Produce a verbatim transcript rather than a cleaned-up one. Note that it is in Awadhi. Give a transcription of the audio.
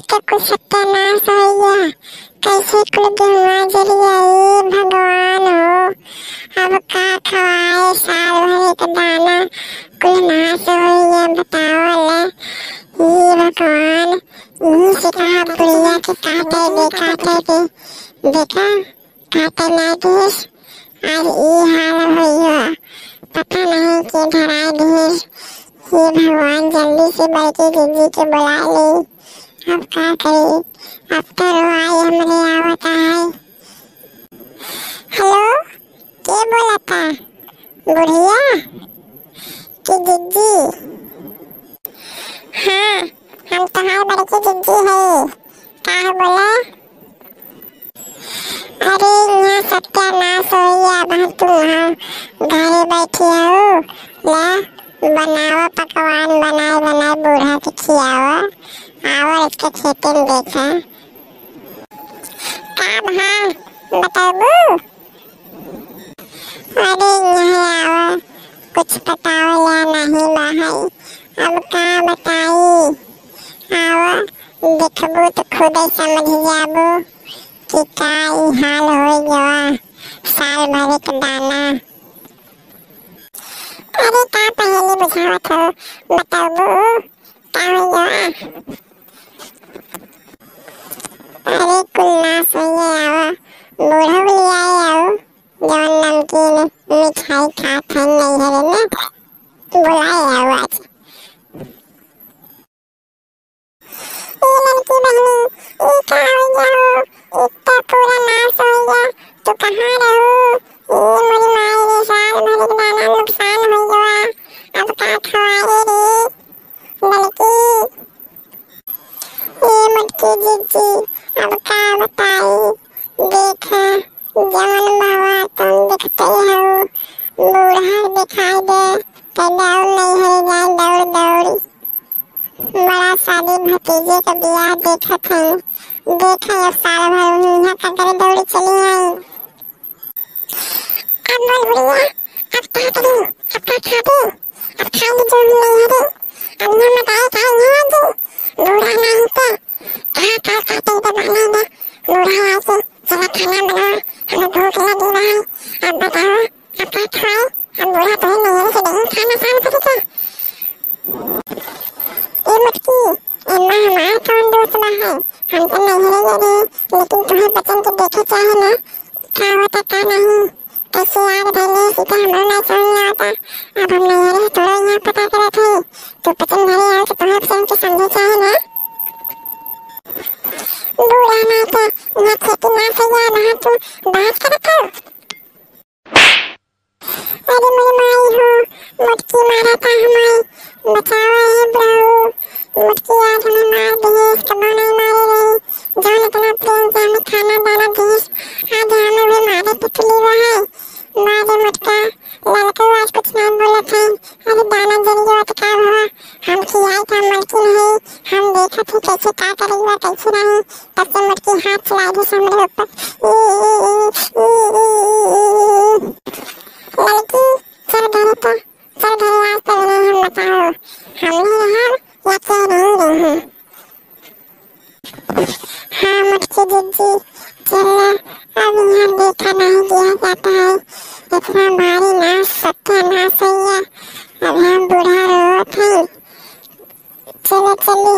तो कुल सत्यानाश होइ गया। कैसे कुल गेहुआ जरि गया, ए भगवान हो। अब का खवाए साल भर एक दाना, कुल नाश होइ गया, बतावा ले। ए भगवान, यही से कहा बुढ़िया के काटे दे, काटे दे, देखा, काटे ना दिस। आज ई हाल होई हो, पता नहीं के धराए दिस। हे भगवान, जल्दी से बड़की दीदी के बुला ले। अब का करी, अब तो रोआई हमरे आवता है। हेलो, के बोलता? बुढ़िया कि जिज्जी? हाँ, हम तोहार बड़की जिज्जी हई। का है बोला? अरे, यहाँ सत्यानाश होई, अब हम तू यहाँ घरे बैठी हऊ। ले, बनावा पकवान, बनाए, बनाए बूढ़ा के खियावा। आवा, इसके खेते में देखा। का भा, बताबू? अरे, यहाँ आवा, कुछ पतावला नहीं बा है। अब का बताई? आवा, देखबू तो खुदे समझ जाबू कि का ई हाल होइ गवा, साल भर के दाना। अरे, का पहेली बुझावत हो, बताबू, का होइ गवा? अरे, कुल नाश होइ गया, आवा, बूढ़ा ले आए आओ। जवन नमकीन मिठाई खात है नैहरे में, बुलाए आओ आज। ए लड़की बहनी, ई का हो गया हो? ई तो पूरा नाश हो गया। तू कहाँ रहू? ए मोरी माई रे, साल भर के दाना नुकसान हो गया। अब का खवाए रे लड़की? ए मोटकी जीजी, अब का बताई? देख, जवन बहवा तुम देखते हो, बूढ़ा दिखाई दे, तो दौड़ नैहरे जाए, दौड़, दौड़। बड़ा शादी भतीजे के बियाह देखत हई। देख, अब साल भर उन्हीं का करे दौड़ चली आई। अब बोल बुढ़िया, अब का करी? अब का खाबे? अब खाई जो हम नैहरे। अब यहाँ मटाए खाए यहाँ आगे। बूढ़ा नहीं तो कहाँ का का तेरे बनाने में। बूढ़ा आके चला खाना बनाओ, हमें भूख लगी रहा है। अब बताओ, अब का खाए? अब बूढ़ा तो है नैहरे से नहीं खाना खाना पड़ेगा। ए मोटकी, एमा हमार कौन दोष बा है? हम तो नैहरे गए रहे, लेकिन तुम्हें बचन के देखे चाहे ना, का होता का नहीं, कैसे याद भइले, सीधा हमरो नहीं समझ में आवता। अब हम नैहरे से थोड़ा यहाँ पता करत है, तो बचन घरे आओ तो तुम्हें बचन के समझे चाहे ना। बूढ़ा माई के यहाँ खेती ना से याद है, तू बात करत हो। अरे मोरी माई हो, मोटकी मारा था हमारी, बचावा हे प्रभु। मोटकी आज हमें मार दिहिस, कबो नहीं मारे रही। जौन इतना प्रेम से हमें खाना दाना दिहिस, आज हमें भी मारे पे तुली हुआ है। मारे मोटका, लड़के आज कुछ नहीं बोलत है। अरे दाना जरिए तो का हुआ? हम खियाई था मलकिन है, हम देखत ही कैसे का करेगी और कैसे नहीं। तब से मोटकी हाथ चला दी हमरे ऊपर। ई, ई, ई, ई, ई, ई, ई, ई। लड़की, चल घरे तो, चल घरे, आज तो नहीं हम बताओ, हम नहीं रहब या के नहीं रही। हाँ मोटकी जीजी, चल, अब यहाँ देखा नहीं दिया जाता है, इतना भारी नाश, सत्यानाश है ये। अब हम बूढ़ा रोवत हैं। चलो चली।